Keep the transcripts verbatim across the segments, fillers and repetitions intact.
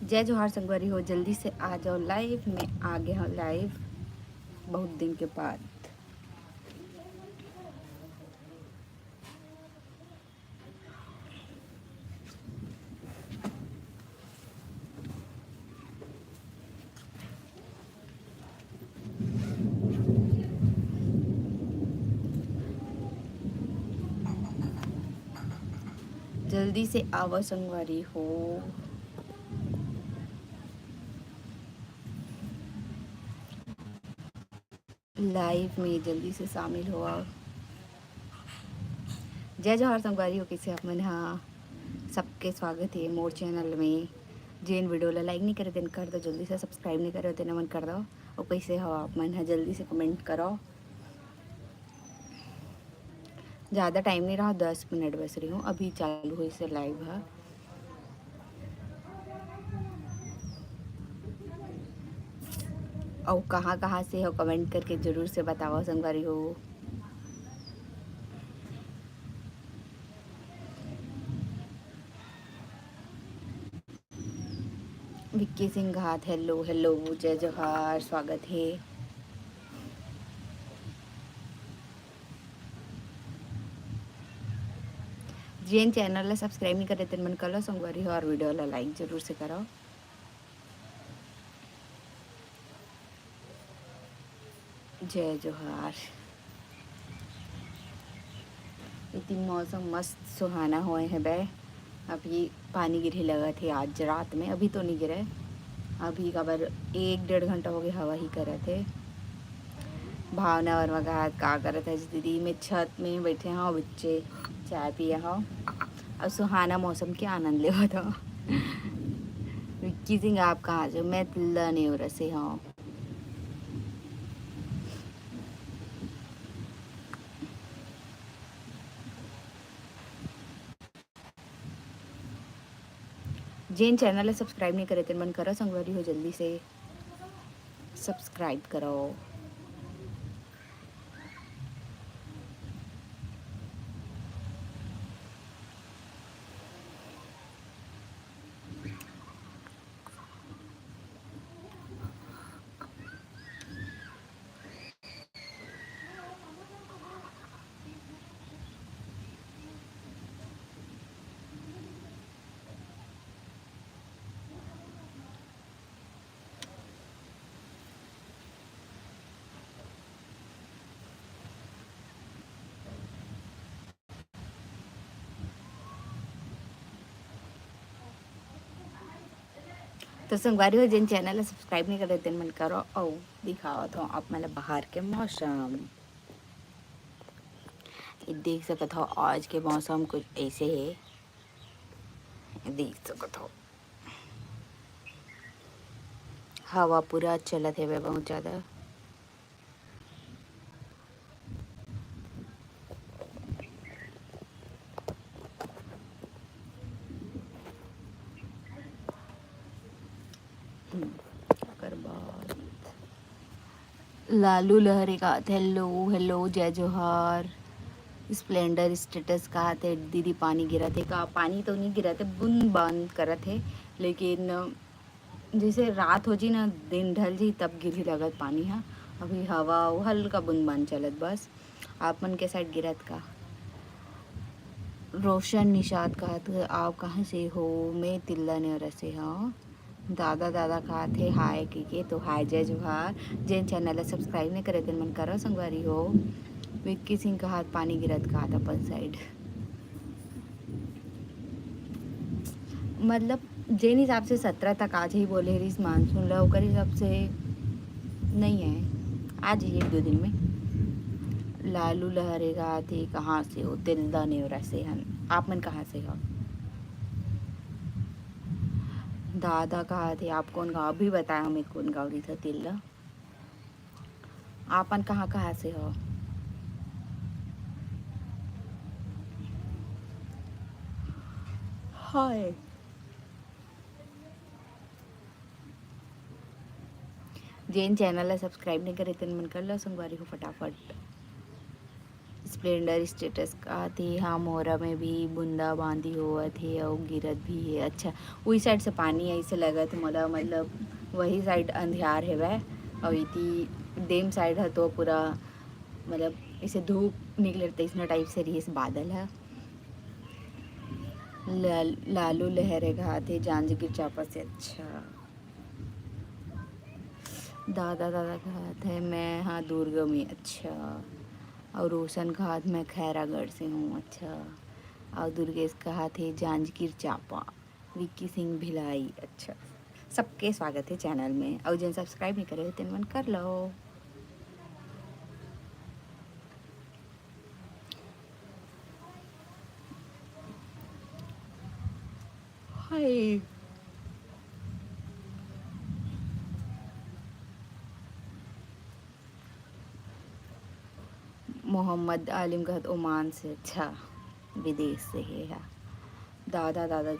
जय जोहार संगवारी हो, जल्दी से आ जाओ live में। आ गए हो live बहुत दिन के बाद। जल्दी से आवा संगवारी हो। Live में जल्दी से शामिल हो। जय जोहार संगवारी हो, कइसे आप मन हा? सबके स्वागत हे मोर channel में। जेन video ला like नहीं करे तेन कर दो, जल्दी से subscribe नहीं करे तेन मन कर दो। और कइसे हो आप मन हा, जल्दी से comment करो। ज़्यादा time नहीं रहा, दस मिनट बस रही हूँ, अभी चालू होइस हे live हा। अउ कहाँ कहाँ से हो, comment करके जरूर से बताओ संगवारी हो। विक्की सिंह घात, hello hello, जय जोहार, स्वागत हे। जेन channel ला subscribe नहीं करे तेन मन कर लो संगवारी हो, और video ला like जरूर से करो। जय जोहार। इति मौसम मस्त सुहाना होए हे बे। अभी पानी गिरही लगत हे आज रात में, अभी तो नहीं गिरे। अभी काबर एक डेढ़ घंटा हो गया हवा ही करत हे। भावना वर्मा कहा का करत हे दीदी, मैं छत में बैठे हूँ, बच्चे चाय पिए हूँ और सुहाना मौसम के आनंद लेवत हूँ। विक्की सिंह आप कहाँ से? मैं तिल्ला नेवरा से हूँ। जेन channel ला subscribe नहीं करे तेन मन करो संगवारी हो, जल्दी से subscribe करो। तो संगवारी हो, जेन channel ला subscribe नहीं करे तेन मन करो। अउ दिखावत हूँ आप मन ला बाहर के मौसम। ये देख सकत हो आज के मौसम कुछ ऐसे हे, ये देख सकत हो हवा पूरा चलत हेवे बहुत ज्यादा। हम्म, ओकर बाद लालू लहरे का hello hello, जय जोहार। Splendor status कहा थे दीदी, पानी गिरत हे का? पानी तो नहीं गिरत हे, बूंद बांद करत हे, लेकिन जैसे रात हो जी ना, दिन ढल जी, तब गिरही लगत पानी हा। अभी हवा अउ हल्का बूंद बांद चलत बस। आप मन के side गिरत का? रोशन निषाद कहत, आप कहाँ से हो? मैं तिल्ला नेवरा से हूँ। दादा दादा कहत हे hi कहिके, तो hi जय जोहार। जेन channel ला subscribe नहीं करे तेन मन करो संगवारी हो। विक्की सिंह कहत पानी गिरत कहत अपन side। मतलब जेन हिसाब से सत्रह तक आज ही बोले रहिस मानसून ला, ओकर हिसाब से नहीं है, आज ही एक दो दिन में। लालू लहरे कहा थे, कहाँ से हो? तिल्दा नेवरा से हन। आप मन कहाँ से हो? दादा कहा थे, आप कौन गाँव? अभी बताया मैं कौन गाँव रही था तिल्दा। आपन कहाँ कहाँ से हो? हाय। जेन channel ला subscribe नहीं करे तेन मन कर लो संगवारी हो फटाफट। स्प्लेंडर स्टेटस कहाथे, हाँ, मोहरा में भी बूंदा बांदी होवत हे अउ गिरत भी हे। अच्छा, उही साइड से पानी अइसे लगत हे मोला, मतलब वही साइड अंधियार हेवय, अउ इति देम साइड ह तो पूरा, मतलब, इसे धूप निकले तइसना टाइप से रिहिस बादल ह। ल-, लालू लहरे कहाथे, जांजगीर चांपा से। अच्छा, दादा, दादा कहाथे, मैं हाँ दुर्ग में। अच्छा, अउ रोशन कहाथे, मैं खैरागढ़ से हूँ। अच्छा, अउ दुर्गेश कहाथे, जांजगीर चांपा। विक्की सिंह भिलाई। अच्छा, सबके स्वागत हे चैनल में, अउ जेन सब्सक्राइब नइ करे हो, तेन मन कर लो। हाय। मोहम्मद आलिम कहाथे ओमान से। अच्छा, विदेश से हे हा। दादा, दादा,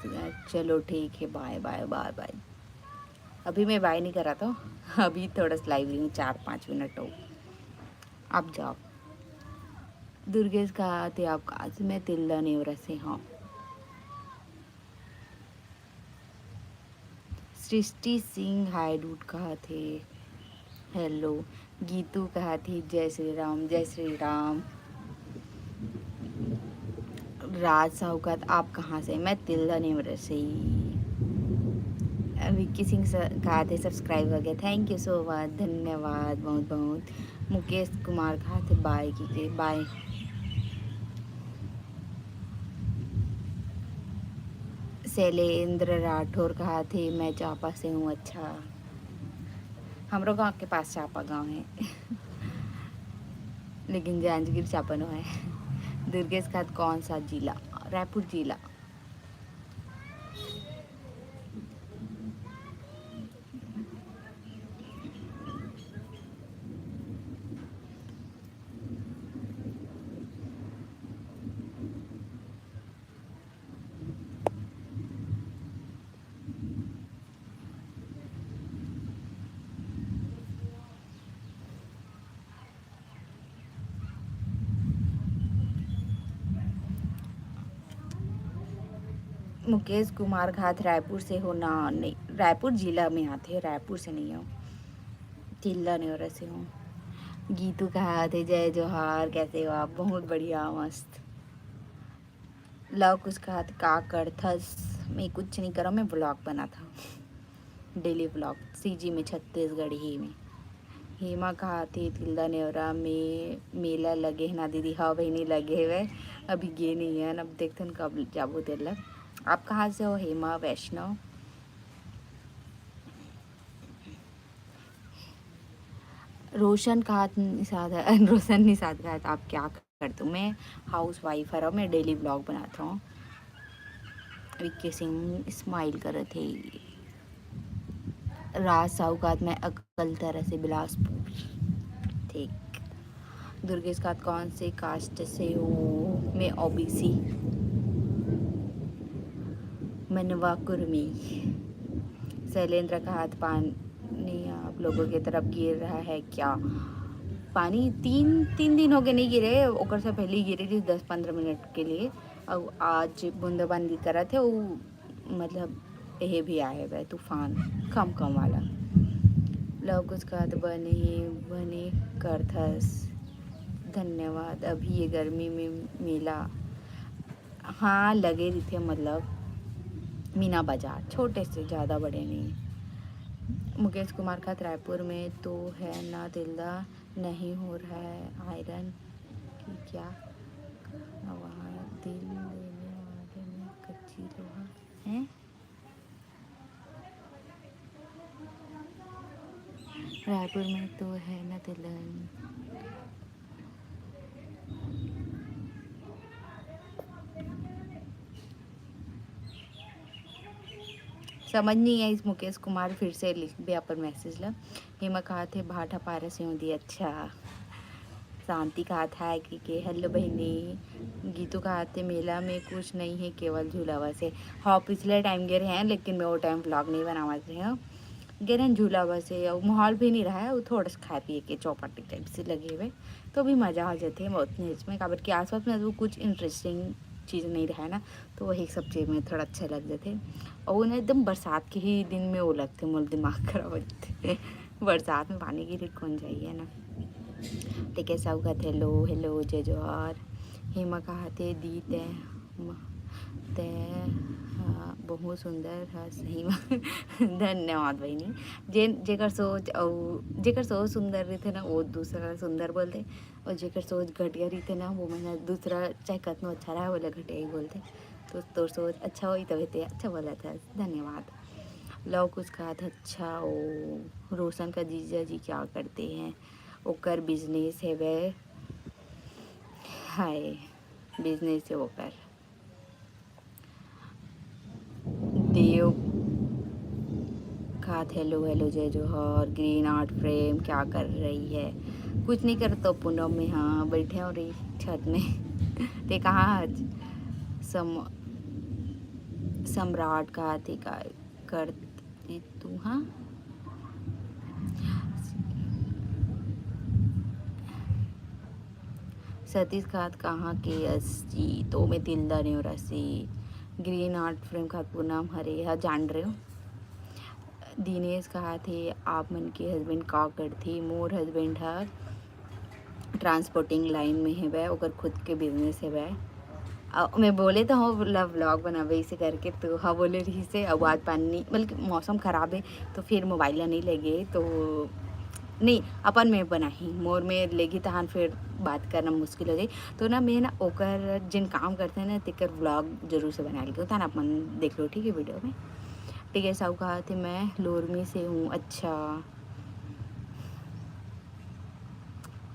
चलो ठीक है, बाय, बाय, बाय, बाय। अभी मैं बाय नहीं करा था, अभी थोड़ा सा लाइव रही हूँ, चार पाँच मिनट हो, आप जाओ। दुर्गेश कहाथे, आप कहाँ से? मैं तिल्दा नेवरा से हूँ। सृष्टि सिंह, हाय डूड कहाथे, हेलो। गीतू कहाथे, जय श्री राम, जय श्री राम। राज साहू कहाथे, आप कहाँ से? मैं तिल्दा नेवरा से ही। विक्की सिंह स-, कहाथे, सब्सक्राइब हो गया, thank you so much, धन्यवाद बहुत बहुत। मुकेश कुमार कहाथे, बाय कहिके, बाय। शैलेंद्र राठौर कहाथे, मैं चांपा से हूँ। अच्छा, हमरो गांव के पास चांपा गांव है। लेकिन जांजगीर चांपा नो है। दुर्गेश कहाथे, कौन सा जिला? रायपुर जिला। मुकेश कुमार कहाथे, रायपुर से हो ना? नहीं, रायपुर जिला में आथे, रायपुर से नहीं हो, तिल्दा नेवरा से हूँ। गीतू कहाथे, जय जोहार, कैसे हो आप? बहुत बढ़िया, मस्त। लव कुश कहाथे, का करथस? मैं कुछ नहीं करो, मैं व्लॉग बनात हूँ, डेली व्लॉग, सीजी में, छत्तीसगढ़ी में। हेमा कहाथे, तिल्दा नेवरा में मेला लगे है ना दीदी? हाँ बहिनी, लगे हवय, अभी गे नहीं है, अब देखथन कब जाबो तेला। आप कहाँ से हो हेमा वैष्णव? रोशन कहाथे निषाद, रोशन निषाद कहाथे, आप क्या करते हो? मैं हाउस वाइफ हरव, मैं डेली व्लॉग बनात हूँ। विक्की सिंह स्माइल करत हे। राज साहू कहाथे, मैं अकलतरा से, बिलासपुर। ठीक। दुर्गेश कहाथे, कौन से कास्ट से हो? मैं ओबीसी, मनवा कुर्मी। शैलेंद्र कहाथे, पानी आप लोगों की तरफ गिर रहा है क्या? पानी तीन, तीन दिन हो गए नहीं गिरे, ओकर से पहले ही गिरे रही दस पंद्रह मिनट के लिए। अब आज बूंदाबांदी करत हे, वो मतलब, ये भी आए हुए तूफान, कम कम वाला। लव कुश कहाथे, बने, बने करथस। धन्यवाद। अभी ये गर्मी में मेला, हाँ, लगे रहिथे, मतलब, मीना बाजार, छोटे से, ज़्यादा बड़े नहीं। मुकेश कुमार कहाथे, रायपुर में तो है ना तिल्दा, नहीं हो रहा है आयरन कि क्या? वहाँ दिल लेने वाले में कच्ची लोहा है। रायपुर में तो है ना तिल्दा। समझ नहीं आइस मुकेश कुमार, फिर से लिखबे अपन मैसेज ला। हेमा कहाथे, भाटा पारा से हूँ दी। अच्छा, शांति कहाथे कि के, हेलो बहिनी। गीतू कहाथे, मेला में कुछ नहीं है, केवल झूला बस है। हाँ, पिछले टाइम गे रहे हैं, लेकिन मैं वो टाइम व्लॉग नहीं बनावत रहे हूँ। गेरन झूला बस हे, अउ माहौल भी नहीं रहा है, वो थोड़ा सा खाए पिए के चौपाटी टाइप से लगे हुए, तो भी मज़ा आ जाते हैं बहुत इसमें, काबर के आसपास में वो कुछ इंटरेस्टिंग चीज़ नहीं रहा है ना, तो वही सब चीज़ में थोड़ा अच्छा लग जाते। और वो ना एकदम बरसात के ही दिन में वो लगते, मोर दिमाग खराब हो जाते। बरसात में पानी गिरे कौन जाइए ना। ठीक है, सब कहते हेलो हेलो जय जोहार। हेमा कहते दी ते म-, ते, हाँ, बहुत सुंदर है सही में। धन्यवाद बहिनी। जे जेकर सोच अउ जेकर सोच सुंदर रहिथे ना, वो दूसरा सुंदर बोलथे, और जेकर सोच घटिया रहिथे ना, वो मन दूसरा चाहे कतनो अच्छा रहे, वो घटिया ही बोलथे। तो तोर सोच अच्छा होई तबे ते अच्छा बोलत हस। धन्यवाद। लव कुछ कहा था, अच्छा, ओ रोशन का जीजा जी क्या करते हैं? ओकर बिजनेस हेवय। हाय, बिजनेस हे ओकर। देव खात हेलो हेलो जय जोहर। ग्रीन आर्ट फ्रेम क्या कर रही है? कुछ नहीं करत तो पूनम में, हाँ, बैठे हो रही छत में। ते कहाँ आज सम सम्राट का ते का करती तू, हाँ? सतीश खात कहाँ के अस जी? तो मैं तिलदा नेवरा से। ग्रीन आर्ट फ्रेम खात पूनम हरे, हा जान रहे हो। दिनेश कहा थे, आप मन के हस्बैंड का करथे? मोर हस्बैंड ह ट्रांसपोर्टिंग लाइन में हेवय, ओकर खुद के बिजनेस हेवय। अ, मैं बोले तो हूँ ला व्लॉग बनाबे इसे करके, तो हाँ बोले रही से। अब आज पानी, बल्कि मौसम खराब है, तो फिर मोबाइल ला नहीं लेगे, तो नहीं, अपन में बनाही, मोर में लेगी तहान फिर बात करना मुश्किल हो जाए। तो ना मैं ना ओकर जिन काम करते हैं ना, तेकर व्लॉग जरूर से बना लेके, तहान अपन देख लो, ठीक है, वीडियो में। ठीक है, सब कहा थे, मैं लोरमी से हूँ। अच्छा,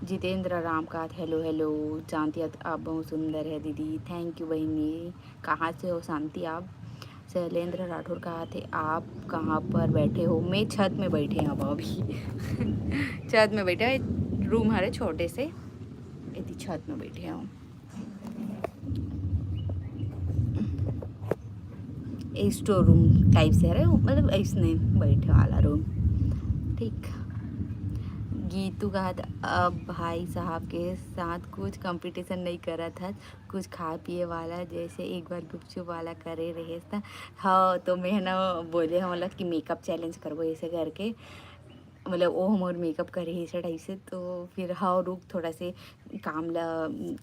जितेंद्र राम का हेलो हेलो। शांति, आप बहुत सुंदर है दीदी। थैंक यू बहिनी। कहाँ से हो शांति आप? शैलेंद्र राठौर कहा थे, आप कहाँ पर बैठे हो? मैं छत में बैठे हूँ अभी। छत में बैठे हैं, रूम हरे छोटे से, इतनी छत में बैठे हूँ। स्टोर रूम टाइप से हरे, मतलब ऐसने बैठे वाला रूम। ठीक, गीतू कहा था, अब भाई साहब के साथ कुछ कंपटीशन नहीं करा था, कुछ खाए पिए वाला, जैसे एक बार गुपचुप वाला करे रहे था। हाँ, तो मैं ना बोले हम लोग कि मेकअप चैलेंज करबो ऐसे करके, मतलब वो हमर मेकअप करे ऐसे टाइप से। तो फिर हाँ, रुक, थोड़ा से काम ला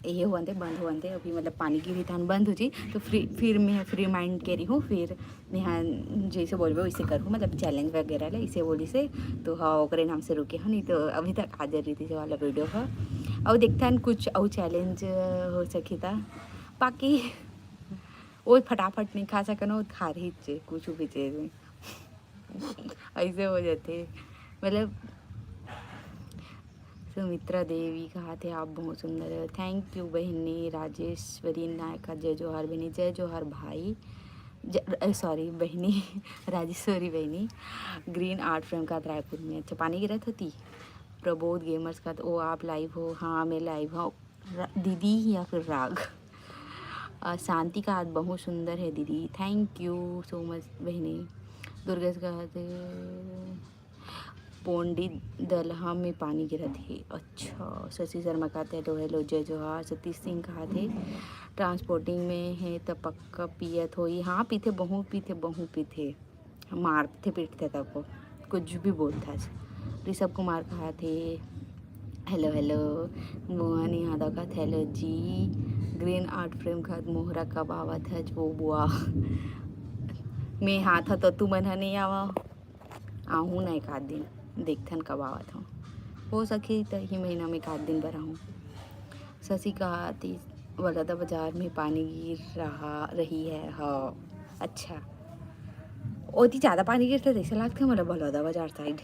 ये हुआ थे, बंद हुआ थे अभी, मतलब पानी की भी थान बंद हो जी, तो फ्री, फिर मैं फ्री माइंड के रही हूँ। फिर मैं हाँ जैसे बोलबो वैसे करूँ, मतलब चैलेंज वगैरह ला इसे बोली से। तो हाँ, ओकरे नाम से रुके हो, नहीं तो अभी तक हाजिर रही थी वाला वीडियो हो। और देखता है कुछ और चैलेंज हो सकी था, बाकी वो फटाफट नहीं खा सकन, वो खा रही चे कुछ भी चीज़ में। ऐसे हो जाते, मतलब सुमित्रा देवी कहा थे, आप बहुत सुंदर है। थैंक यू बहिनी। राजेश्वरी नायका, जय जोहार बहिनी। जय जोहार भाई, सॉरी बहिनी। राजेश्वरी बहिनी। ग्रीन आर्ट फ्रेम का रायपुर में, अच्छा पानी गिरत होती। प्रबोध गेमर्स का, ओ आप लाइव हो? हाँ, मैं लाइव हूँ। रा-, दीदी या फिर राग। अ, शांति का आज बहुत सुंदर है दीदी। थैंक यू सो मच बहिनी। दुर्गेश का पोंडी दलहा में पानी गिरत हे। अच्छा, शशि शर्मा कहते हेलो हेलो जय जोहार। सतीश सिंह कहा थे ट्रांसपोर्टिंग में है तो पक्का पियत होई। हाँ पीथे, बहुत पीथे, बहुत पीथे, मारथे पीटथे तब वो कुछ भी बोलथस। ऋषभ कुमार कहा थे हेलो हेलो। मोहन यादव का हेलो जी। ग्रीन आर्ट फ्रेम का मोहरा कब आवत है वो बुआ? मैं हाथ तो तू मन ह नहीं आवा। आहूँ ना एक आध दिन, देखथन कब आवत हूँ। हो सके तो ही महीना में एक आध दिन बर आहूँ। शशि कहा थी बलौदा बाजार में पानी गिर रहा रही है। हाँ, अच्छा, ओती ज़्यादा पानी गिरता जैसे लगता है मतलब बलौदा बाजार साइड।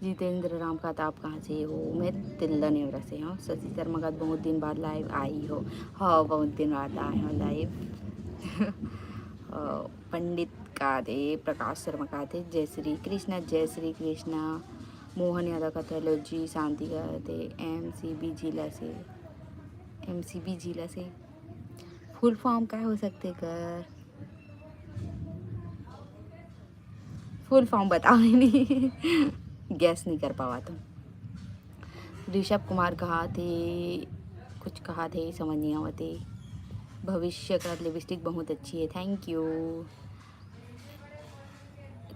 जितेंद्र राम का, आप कहाँ से हो? मैं तिल्दा नेवरा से हूँ। शशि शर्मा का, बहुत दिन बाद लाइव आई हो? हाँ, बहुत दिन बाद आए हो लाइव। अ, पंडित का दे, प्रकाश शर्मा का दे, जय श्री कृष्णा, जय श्री कृष्णा। मोहन यादव का हेलो जी। शांति का दे, एमसीबी जिला से। एमसीबी जिला से फुल फॉर्म का हो सकते कर? फुल फॉर्म बताओ नहीं। गेस नहीं कर पावा तो। ऋषभ कुमार कहा थे, कुछ कहा थे, समझ नहीं आवत हे। भविष्य का लिपस्टिक बहुत अच्छी है, थैंक यू।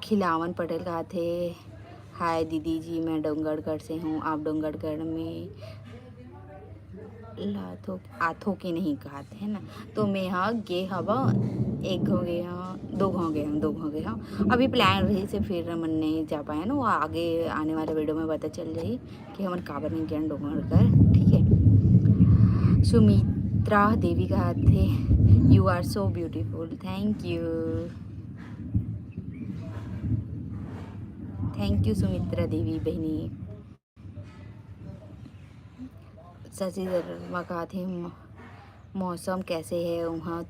खिलावन पटेल कहा थे, हाय दीदी जी, मैं डोंगरगढ़ से हूँ, आप डोंगरगढ़ में लाथो आथो के नहीं कहा थे, है ना? तो मैं हा गे हवा, एक घाव गे हा, दो घाव गे हा, दो घाव गे हा। अभी प्लान रही से फिर मन नहीं जा पाया ना, वो आगे आने वाले वीडियो में पता चल जाही कि हमन काबर नहीं गए डोंगरगढ़। ठीक है, सुमित्रा देवी कहा थे, you are so beautiful, thank you, thank you Sumitra देवी बहनी। शशि शर्मा कहा थे, "म-, मौसम कैसे है वहाँ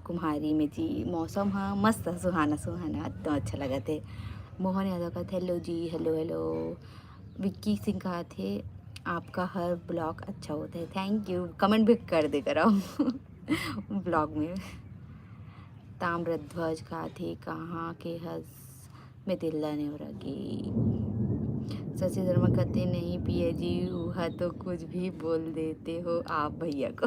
कुम्हारी में जी?" मौसम हाँ मस्त है, सुहाना सुहाना, एकदम अच्छा लगा थे। मोहन यादव कहा थे, "हेलो जी, हेलो हेलो।" विक्की सिंह कहा थे, "आपका हर ब्लॉग अच्छा होता है।" थैंक यू, कमेंट भी कर दे करो ब्लॉग में। ताम्रध्वज कहा थे, "कहाँ के हस मैं तिल्ला नेवरा गे।" शशि शर्मा कहते, "नहीं पिया जी, वह तो कुछ भी बोल देते हो आप भैया को।"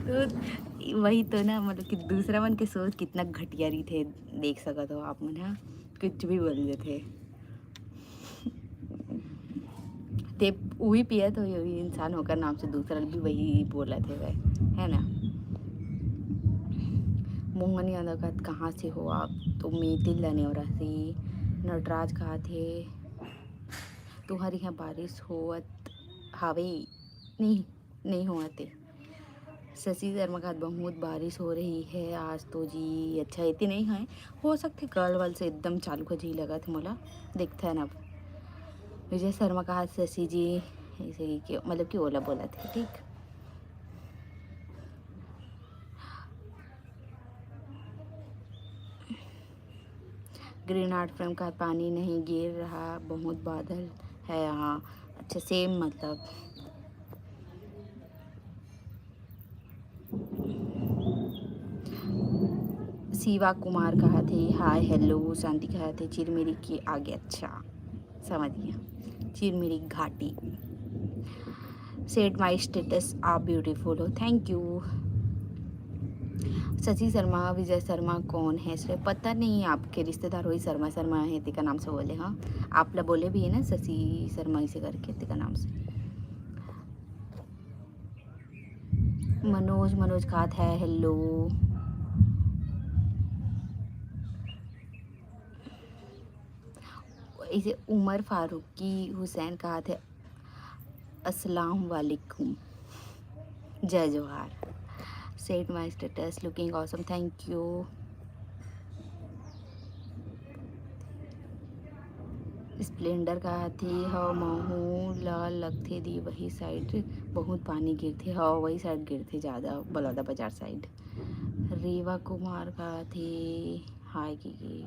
तो वही तो ना, मतलब कि दूसरा मन के सोच कितना घटिया रहिथे, देख सकत हो आप मन हा, कुछ भी बोल देथे। ते उही पियत होही, उही इंसान ओकर नाम से दूसरा भी वही बोलत हवय, है ना? मोहन यादव कहत, "कहाँ से हो आप?" तो मैं तिल्ला नेवरा से। नटराज कहत हे, "तुम्हारे यहाँ बारिश होवत हावे?" नहीं, नहीं होवत हे। शशि शर्मा कहत, "बहुत बारिश हो रही है आज तो जी।" अच्छा, इतनी नहीं है, हो सकथे कल वाल से एकदम चालू हो जाही लगत हे मोला, देखथन अब। विजय शर्मा कहत, "शशि जी", ऐसे ही कि, मतलब कि ओला बोलत हे, ठीक। ग्रीन आर्ट फ्रेम कहत, "पानी नहीं गिर रहा, बहुत बादल है यहाँ।" अच्छा, सेम मतलब। शिवा कुमार कहत हे, "हाय, हेलो।" शांति कहत हे, "चिरमिरी के आगे।" अच्छा, समझ गया, चिरमिरी घाटी। Set my status, आप ब्यूटीफुल हो, थैंक यू। शशि शर्मा, विजय शर्मा कौन है? सर, पता नहीं, आपके रिश्तेदार होही, शर्मा शर्मा है, तेकर नाम से बोले। हाँ, आप ला बोले भी है ना शशि शर्मा, इसे करके तेकर नाम से। मनोज, मनोज कहत हे, "हेलो।" इसे उमर फारूकी हुसैन कहत हे, "अस्सलाम वालेकुम, जय जोहार।" Set my status, looking awesome, thank you। Splendor कहत हे, "हव, महू ल लगथे दी, वही साइड बहुत पानी गिरथे।" हव, वही साइड गिरथे ज़्यादा, बलौदा बाजार साइड। रेवा कुमार कहत हे, "हाय कीकी।"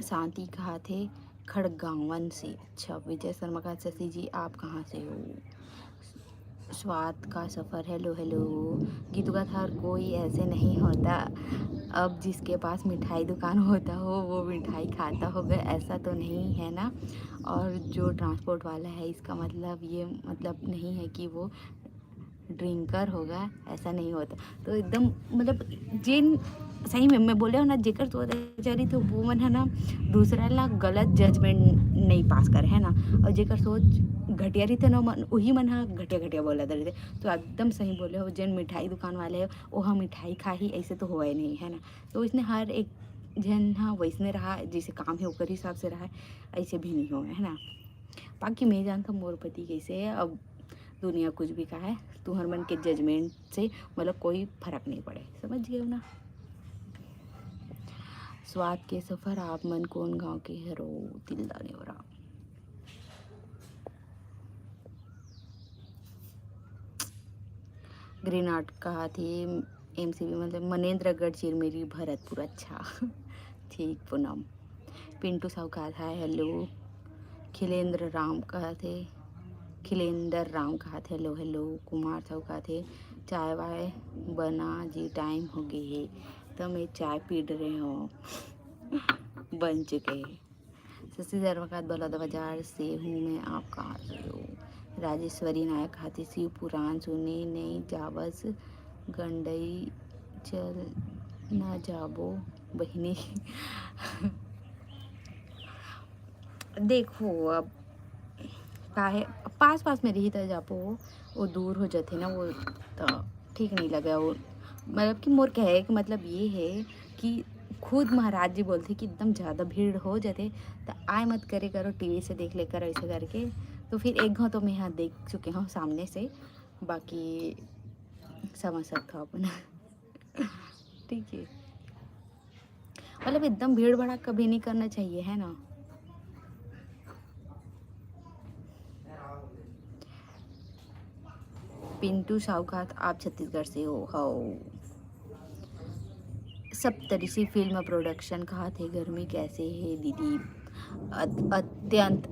शांति कहत हे, "खड़गावन से।" अच्छा, विजय शर्मा कहत, "शशि जी, आप कहाँ से हो?" स्वाद का सफ़र, हेलो, हेलो। गीतू कहत, "हर कोई ऐसे नहीं होता, अब जिसके पास मिठाई दुकान होता हो, वो मिठाई खाता होगा, ऐसा तो नहीं है ना? और जो ट्रांसपोर्ट वाला है, इसका मतलब ये मतलब नहीं है कि वो ड्रिंकर होगा, ऐसा नहीं होता।" तो एकदम, मतलब, जेन सही में मैं बोले हो ना, जेकर सोच ऐसे रहिथे, वो मन है ना, दूसरा ला गलत जजमेंट नहीं पास करे, है ना? और जेकर सोच घटिया रहिथे ना, मन, वही मन हा घटिया घटिया बोलत रहिथे। तो एकदम सही बोले हो, जेन मिठाई दुकान वाले हे, वो हा मिठाई खाही, ऐसे तो होए नहीं, है ना? तो इसने हर एक झन हा वैसने रहा, जैसे काम है ओकर हिसाब से रहा, ऐसे भी नहीं होए, है ना? बाकी मैं जानता मोर पति कैसे है, अब दुनिया कुछ भी कहे, तुहर मन के जजमेंट से मतलब कोई फर्क नहीं पड़े, समझ गए हो ना? स्वाद के सफ़र, आप मन कौन गांव के हरो? तिल्दा नेवरा। ग्रीन आर्ट कहत हे, एमसीबी मतलब मनेंद्रगढ़, चिरमिरी, भरतपुर। अच्छा, ठीक पूनम। पिंटू साहू कहत हे, हेलो। खिलेंद्र राम कहत हे, खिलेंदर राम कहाथे, "हेलो, हेलो।" कुमार साहू कहाथे, "चाय वाय बना जी, टाइम हो गे हे।" त मैं चाय पी डरे हूँ, बन चुके हे। शशि शर्मा कहाथे, "बलौदा बाजार से हूँ मैं, आप कहाँ से हो?" राजेश्वरी नायक कहाथे, "शिव पुराण सुने नहीं जावस, गंडई चल ना जाबो बहिनी।" देखो, अब काहे पास पास में रही त जाबो, वो दूर हो जाथे ना, वो त ठीक नहीं लगे। वो मतलब कि मोर कहे के मतलब ये है कि खुद महाराज जी बोलथे कि एकदम ज़्यादा भीड़ हो जाथे, त आय मत करे करो, टीवी से देख ले करो ऐसे करके। तो फिर एक घाव तो मैं यहाँ देख चुके हूँ सामने से, बाकी समझ सकता हूँ अपना। ठीक है, मतलब एकदम भीड़ भड़ाका भी नहीं करना चाहिए, है ना? पिंटू साहू कहाथे, "आप छत्तीसगढ़ से हो?" हव। सप्तऋषि फिल्म प्रोडक्शन कहाथे, "गर्मी कैसे हे दीदी?" अत-, अत्यंत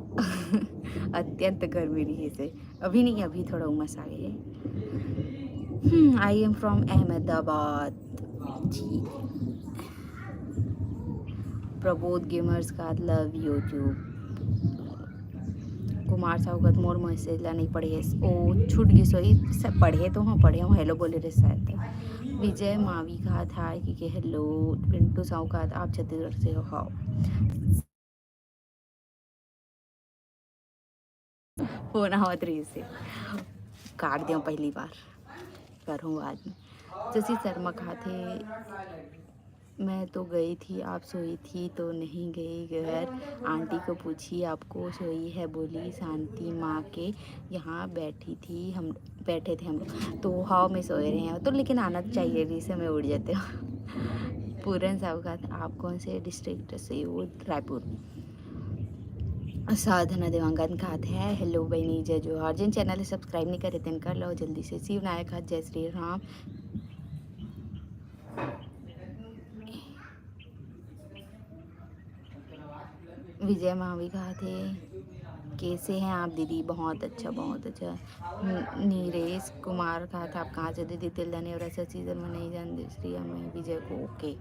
अत्यंत गर्मी रहिसे। अभी नहीं, अभी थोड़ा उमस आ गई है। Hmm, "I am from Ahmedabad।" जी। प्रबोध गेमर्स कहाथे, "Love YouTube।" कुमार साहू कहाथे, "मोर मैसेज ला नहीं पढ़े।" ओ, छूट गिस होही, सब पढ़े तो हूँ, पढ़े हूँ, हेलो बोले रहे शायद। विजय मावी कहाथे, "हाय" कि के हेलो। पिंटू साहू कहाथे, "आप छत्तीसगढ़ से हो?" हव। फोन आवत रहिसे, काट देव पहली बार, करहूँ बाद में। शशि शर्मा कहाथे, "मैं तो गई थी, आप सोई थी तो नहीं गई घर। आंटी को पूछी, आपको सोई है बोली, शांति माँ के यहाँ बैठी थी हम, बैठे थे हम लोग।" तो हव, मैं सोए रहे हूँ तो, लेकिन आना चाहिए, भी से मैं उठ जाते हूँ। पूरन साहू कहाथे, "आप कौन से डिस्ट्रिक्ट से हो?" रायपुर। साधना देवांगन कहाथे, "हेलो बहिनी, जय जोहार।" जिन चैनल ला सब्सक्राइब नहीं करे तेन कर लो जल्दी से। शिव नायक कहाथे, "जय श्री राम।" विजय मावी कहाथे, "कैसे हैं आप दीदी?" बहुत अच्छा, बहुत अच्छा। न-, नीरेश कुमार कहाथे, "आप कहाँ से दीदी?" तिलदा नेवरा से सीजन में नहीं जान दूसरी हमें विजय को, ओके।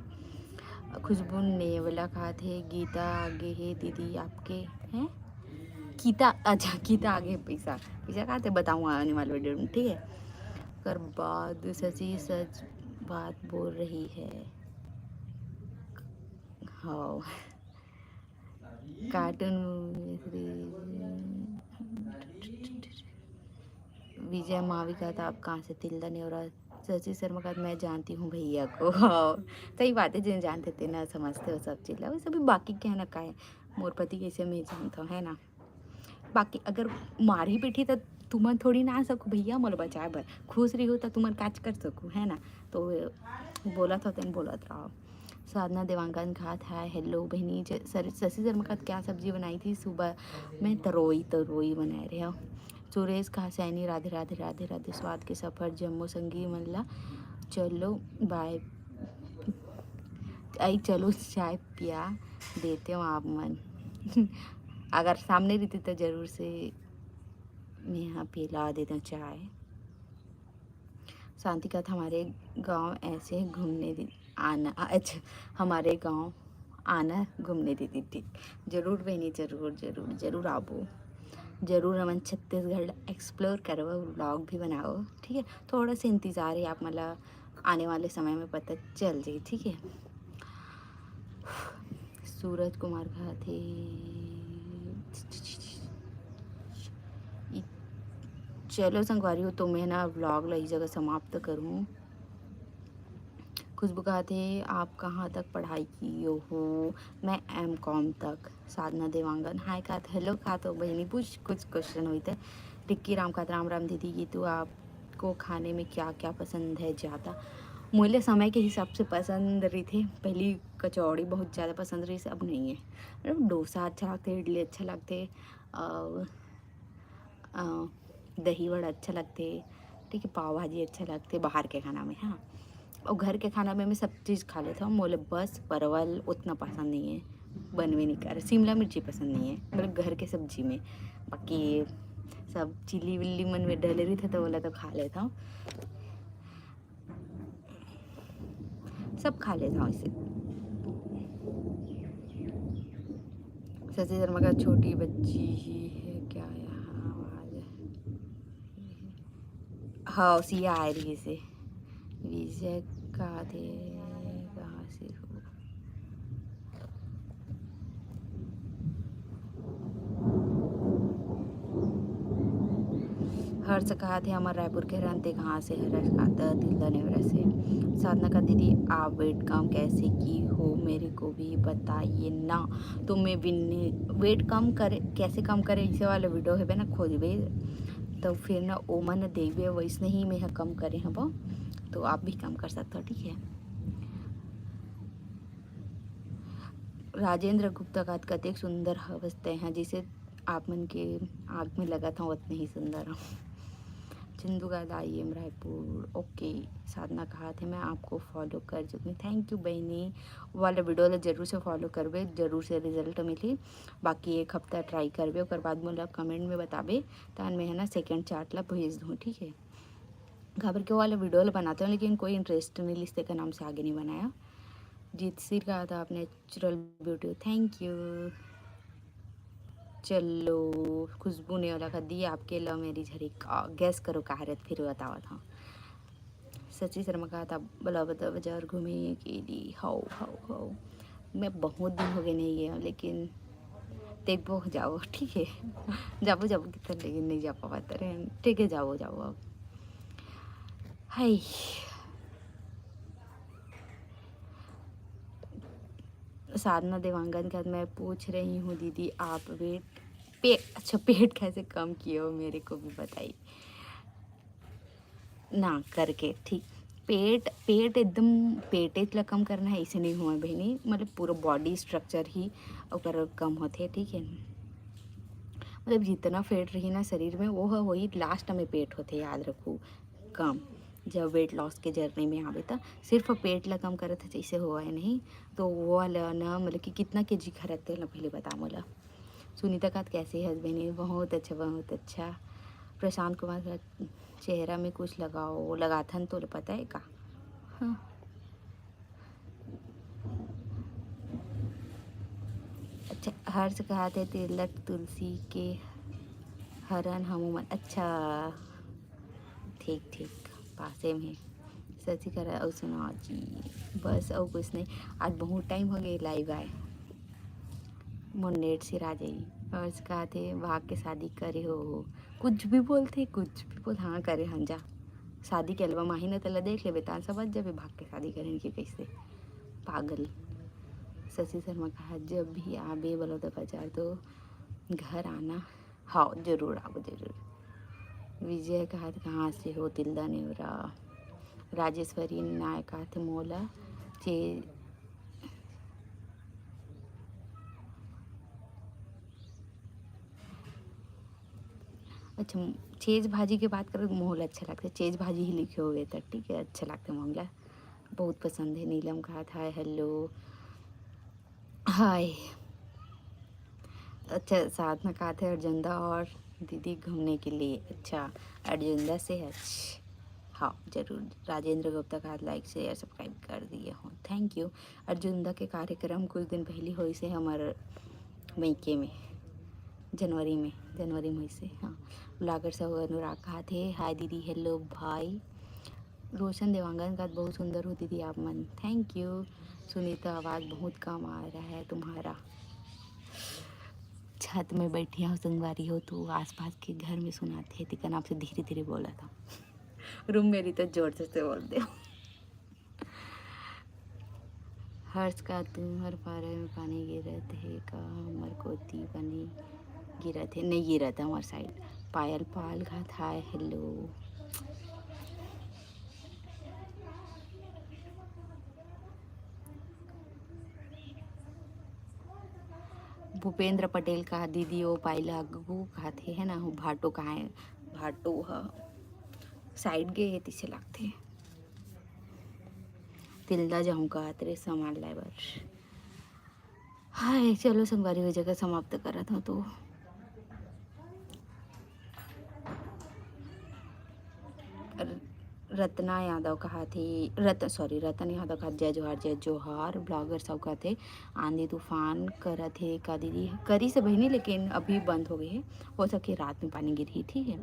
खुशबू नेवला कहाथे, "गीता आगे हे दीदी आपके हैं?" गीता, अच्छा, गीता आगे पैसा, पैसा कहाथे बताऊँ आने वाले वीडियो में, ठीक है। ओकर बाद शशि सच बात बोल रही है। हाँ। कार्टून मूवी श्री विजय मावी कहाथे, "आप कहाँ से?" तिलदा नेवरा। शशि शर्मा कहाथे, "मैं जानती हूँ भैया को।" हाँ, सही बात है, जिन जानथे तेन समझथे वो सब चीज ला। वैसे भी बाकी के है ना, काहे मोर पति कैसे मैं जानता हूँ, है ना? बाकी अगर मारही पीटही त तुमन थोड़ी ना आ सकू भैया मोला बचाए बर। खुश रहिहू त तुमन काच कर सकू, है ना? तो बोलत हो तेन बोलत रहो। साधना देवांगन कहाथे, "हेलो बहिनी।" ज-, सर-, शशि शर्मा कहाथे, "क्या सब्जी बनाई थी सुबह में?" "तरोई, तरोई बनाए रहे हो।" सुरेश कहाथे, "सैनी, राधे राधे राधे राधे, स्वाद के सफर जम्मो संगी मन ला, चलो बाय, आई चलो चाय पिया देते हो आप मन।" अगर सामने रहती तो जरूर से मैं यहाँ पिला देता चाय। शांति कहाथे, "हमारे गांव ऐसे घूमने दि-, आना, अच्छा, हमारे गांव आना घूमने दीदी।" ठीक, जरूर बहिनी, जरूर, जरूर, जरूर आबो। जरूर हमन छत्तीसगढ़ एक्सप्लोर करबो, व्लॉग भी बनाओ, ठीक है? थोड़ा सा इंतजार है आप, मतलब आने वाले समय में पता चल जाए, ठीक है? सूरज कुमार कहाथे, चलो संगवारी हो, तो मैं ना व्लॉग ला इही जगह समाप्त करूँ। खुशबू कहाथे, "आप कहाँ तक पढ़ाई किए हो?" "मैं एम कॉम तक।" साधना देवांगन हाय कहाथे, हेलो कहाथे, बहिनी पूछ कुछ क्वेश्चन होई थे। रिक्की राम कहाथे, "राम राम दीदी, ये तो आपको खाने में क्या क्या पसंद है ज़्यादा?" मोला समय के हिसाब से पसंद रहिथे। पहली कचौड़ी बहुत ज़्यादा पसंद रहिस, अब नहीं है। मतलब डोसा अच्छा लगथे, इडली अच्छा लगथे, और अ, दही वड़ा अच्छा लगथे, ठीक है, पाव भाजी अच्छा लगथे बाहर के खाना में, हाँ। और घर के खाना में मैं सब चीज़ खा लेता हूँ। मोला बस परवल उतना पसंद नहीं है, बनवे नहीं करे, शिमला मिर्ची पसंद नहीं है, मतलब घर के सब्जी में। बाकी सब चिल्ली विल्ली मन में डले रहिथे, तो ओला तो खा लेथंव, सब खा लेथंव इसे। शशि शर्मा का छोटी बच्ची ही है क्या यहाँ आवाज? हाँ, सिया आए रहिसे। विजय का थे, कहाँ से हो? हर्ष कहा थे, हमार रायपुर के रहते कहाँ से? हर्ष कहा था, तिल्दा नेवरा से। साधना का दीदी, आप वेट कम कैसे की हो, मेरे को भी बताइए ना। तो मैं भी वेट कम करे, कैसे कम करे, इसे वाला वीडियो हेबे ना, खोजबे तो फिर ना ओमन देबे, वैसने ही मैं ह कम करे हबो, तो आप भी कम कर सकते हो, ठीक है। राजेंद्र गुप्ता का कतेक सुंदर हवस तैं ह, जिसे आप मन के आँख में लगत हूँ, उतने ही सुंदर हूँ। चंदू का आई एम रायपुर, ओके। साधना कहा थे, मैं आपको फॉलो कर चुकी हूँ। थैंक यू बहनी, वाला वीडियो ला जरूर से फॉलो करबे, जरूर से रिजल्ट मिली। बाकी एक हफ्ता ट्राई करबे, ओकर बाद मोला कमेंट में बताबे, तान मैं है ना सेकंड चार्ट ला भेज दूँ, ठीक है। काबर के वाला वीडियो ला बनाते हो, लेकिन कोई इंटरेस्ट नहीं लिस, तेकर नाम से आगे नहीं बनाया। जीत सिर कहा था, आप नेचुरल ब्यूटी, थैंक यू। चलो, खुशबू ने वाला कर दी आपके लव मैरिज हरी का, गैस करो का हरे, फिर बतावा था। शशि शर्मा कहा था, बलौदा बाजार घूमे के लिए, हाउ हाउ हाउ। मैं बहुत दिन हो गए नहीं गया, लेकिन देखबो, जाओ, ठीक है। जाबो जाबो कितना, लेकिन नहीं जा पावा, ठीक है, जाओ जाओ अब। हाय। साधना देवांगन का, मैं पूछ रही हूँ दीदी, आप वेट पे, अच्छा, पेट कैसे कम किए हो, मेरे को भी बताइए ना करके, ठीक। पेट, पेट एकदम, पेटेच ला कम करना है, ऐसे नहीं हुआ बहनी, मतलब पूरा बॉडी स्ट्रक्चर ही ओकर कम होथे, ठीक है। मतलब जितना फैट रही ना शरीर में, वो ह-, वही लास्ट में पेट होथे, याद रखू, कम। जब वेट लॉस के जर्नी में आवे, त सिर्फ पेट ला कम करत है, जैसे हुआ है नहीं, तो वो वाला ना, मतलब कि कितना के जी खरक तेल ना, पहले बता मोला। सुनीता कात कैसे हस्बैंड है? बहुत अच्छा, बहुत अच्छा। प्रशांत कुमार का चेहरा में कुछ लगाओ, लगाथन तो पता है का? हाँ। अच्छा, हर्ष कहा थे, तिलक तुलसी के हरन हमू मन। अच्छा, ठीक, ठीक, पासे में। शशि करा अउ सुना जी, बस अउ कुछ नहीं। आज बहुत टाइम हो गए लाइव आए, मोर नेट सिरा जाई। हर्ष कहा थे, भाग के शादी करे हो, हो। कुछ भी बोलथे, कुछ भी बोल, हाँ करे हन जा। शादी के एल्बम आही ना, तेला देख लेबे, तान समझ जाबे भाग के शादी करेन के कैसे। पागल। शशि शर्मा कहा, जब भी आबे बलौदा बाजार तो घर आना। हाँ, जरूर आबो, जरूर। विजय कहा, कहाँ से हो? तिल्दा नेवरा। राजेश्वरी नायक कहा थे, मोला चे-, अच्छा, चेज भाजी के बात करो, मोला अच्छा लगता है, चेज भाजी ही लिखे हुए था, ठीक है, अच्छा लगता है मोला, बहुत पसंद है। नीलम कहा था, हेलो, हाय। अच्छा, साधना कहा थे, अर्जुंदा और दीदी घूमने के लिए। अच्छा, अर्जुंदा से है। अच्छा, हाँ, जरूर। राजेंद्र गुप्ता का लाइक, शेयर, सब्सक्राइब कर दिए हो, थैंक यू। अर्जुंदा के कार्यक्रम कुछ दिन पहले होइसे हमर मइके में, जनवरी में, जनवरी में होइसे, हाँ। ब्लॉगर सब अनुराग कहा थे, हाय दीदी, हेलो भाई। रोशन देवांगन का बहुत सुंदर हो दीदी आप मन, थैंक यू। सुनीता, आवाज़ बहुत कम आ रहा है तुम्हारा। छत में बैठी हूँ संगवारी हो, तो आसपास के घर में सुनाथे, तेकर नाम से धीरे धीरे बोला था। रूम मेरी तो जोर से, से बोल दे। हर्ष का, तुम्हर पारा में पानी गिरत हे का? हमर कोती पानी गिरत हे, नहीं गिरत हे हमर साइड। पायल पाल घात, हाय, हेलो। भूपेंद्र पटेल का, दीदी, ओ पाइला आगू खाथे, है ना, वो भाटो कहाँ है? भाटो ह साइड गे हे, तिसे लागथे। तिल्दा जाहूँ का तेरे सामान लाए बर। हाय, चलो संगवारी, हो जगह समाप्त करत हूँ तो। रत्ना यादव कहाथे, रत सॉरी रतन यादव कहाथे, जय जोहार, जय जोहार। ब्लॉगर सब कहाथे आंधी तूफान करत हे का दीदी? करिस हे बहिनी, लेकिन अभी बंद हो गए हे, हो सके रात में पानी गिरही, ठीक है।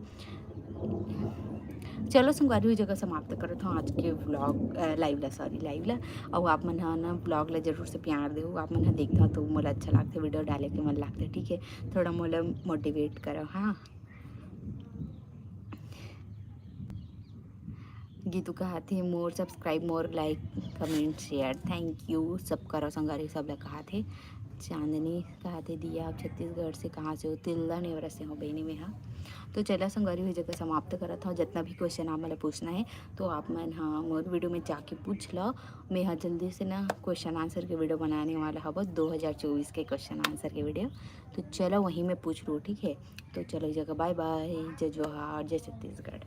चलो संगवारी, ये जगह समाप्त करत हूँ आज के व्लॉग, लाइव ला, सॉरी लाइव ला। और आप मन ह ना व्लॉग ला जरूर से प्यार देहू, आप मन ह देखता तो मोला अच्छा लागथे, वीडियो डाले के मन लागथे, ठीक है। थोड़ा मोला मोटिवेट करो, हाँ। Geetu कहाथे more subscribe, more like, comment, share, thank you सब करो संगवारी, सब ला कहाथे। चांदनी कहाथे, दिया आप छत्तीसगढ़ से कहाँ से हो? तिल्दा नेवरा से हो बहिनी मैं हा। तो चला संगवारी, ये जगह समाप्त करत हूँ। जितना भी क्वेश्चन आप मन ला पूछना है तो आप मन हा मोर वीडियो में जाके पूछ लो। मैं हा जल्दी से ना क्वेश्चन आंसर के वीडियो बनाने वाला हूँ, दो हज़ार चौबीस के क्वेश्चन आंसर के वीडियो। तो चलो वहीं में पूछ लो, ठीक है। तो चलो ये जगह बाय बाय, जय जोहार, जय छत्तीसगढ़।